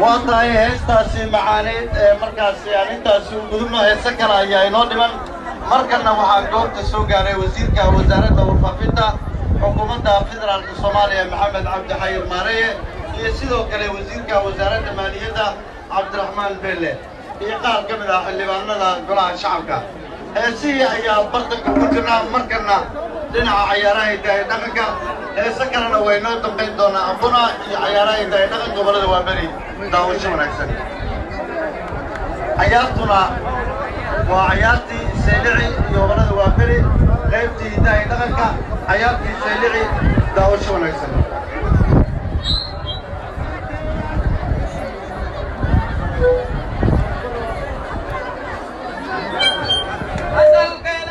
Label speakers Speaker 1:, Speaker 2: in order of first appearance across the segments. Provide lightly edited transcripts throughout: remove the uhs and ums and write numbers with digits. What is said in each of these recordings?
Speaker 1: Waa tahay heestaasi macaaneyd ee markaasi aan intaasi u gudubno, heese kale ayaa inoo dhiman. Markanna waxaa goobta soo gaaray wasiirka wasaaradda warfaafinta xukuumadda federaalka Soomaaliya, Maxamed Cabdi Xayir Maareye, iyo sidoo kale wasiirka wasaaradda maaliyadda, Cabdiraxmaan Belle, iyo qaar ka mid ah xildhibaanada golaha shacabka. Heesihii ayaa bartanka ku jirnaa, markanna dhinaca cayaaraha hidaha dhaqanka. Heese kalena way noo dambayn doonaa, abuna iyo cayaaraha hidaha dhaqan gobollada Waaberi. Daawasho wanaagsan. Cayaartuna waa cayaartii Saylici iyo gobollada Waaberi, qaybtii hidaha dhaqanka, cayaartii Saylici. Daawasho wanaagsan.
Speaker 2: Asalkeeda.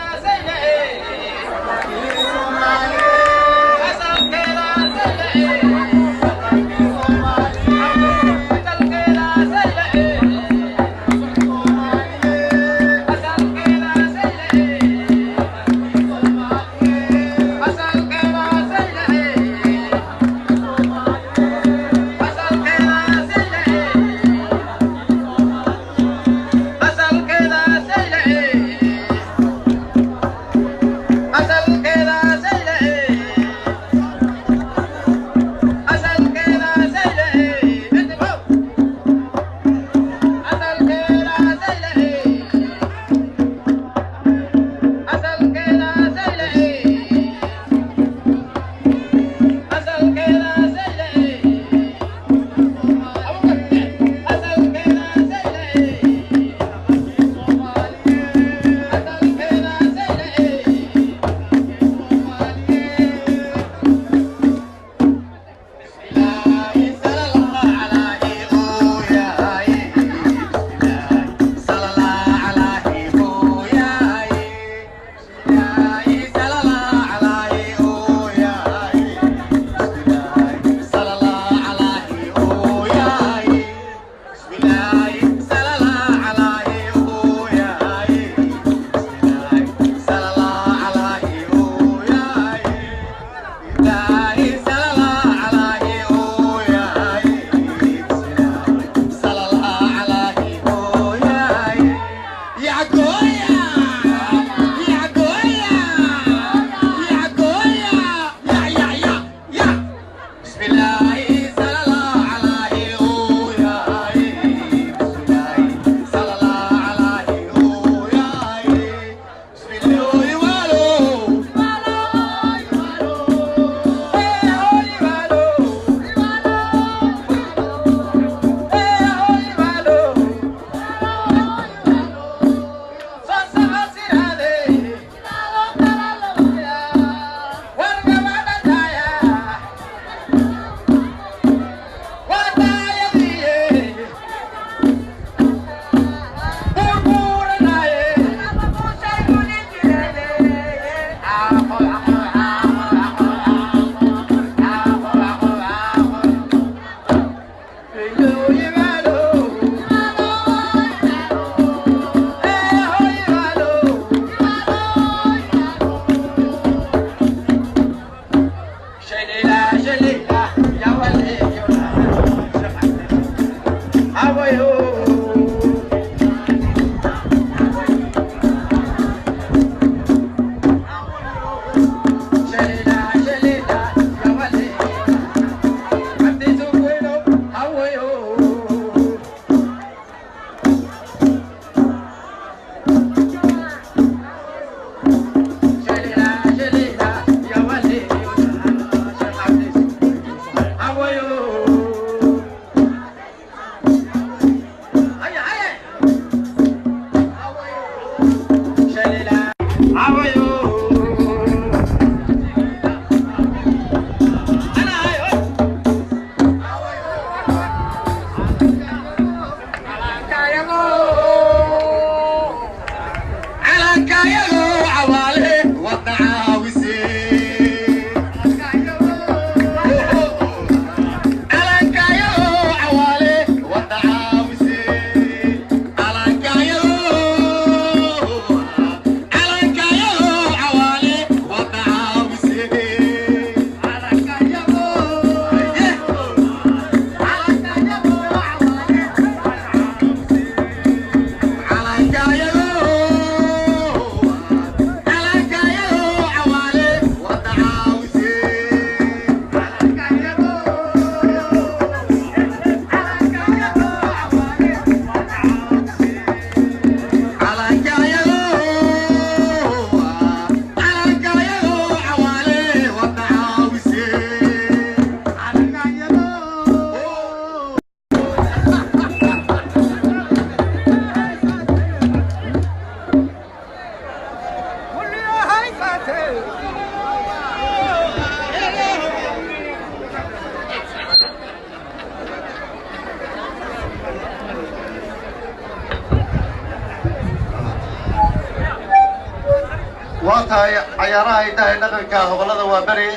Speaker 1: Tahay cayaaraha hiddaha ee dhaqanka hobollada Waaberi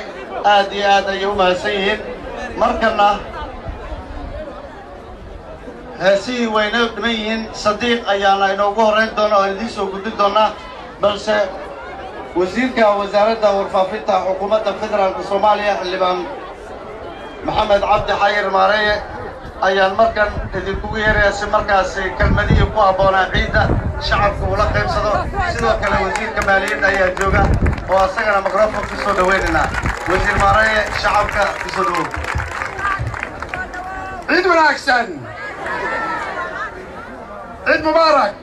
Speaker 1: aad iyo aad ayay u mahadsan yihiin. Markana heesihii wayna dhiman yihiin, Sadiiq ayaana inoogu horrayn doona oo idiin soo gudbin doonaa, balse wasiirka wasaaradda warfaafinta xukuumadda federaalka Soomaaliya, Xildhibaan Maxamed Cabdi Xayir Maareeye, ayaan markan idinkugu yeerayaa si markaasi kelmadihii ku habboonaa ciidda shacabka ula qaybsado. Sidoo kale wasiirka maaliyadda ayaa jooga oo asagana microphone ku soo dhawaynaynaa. Wasiir Maareeye, shacabka ku soo dhawow.
Speaker 2: Ciid wanaagsan, ciid mubaarak.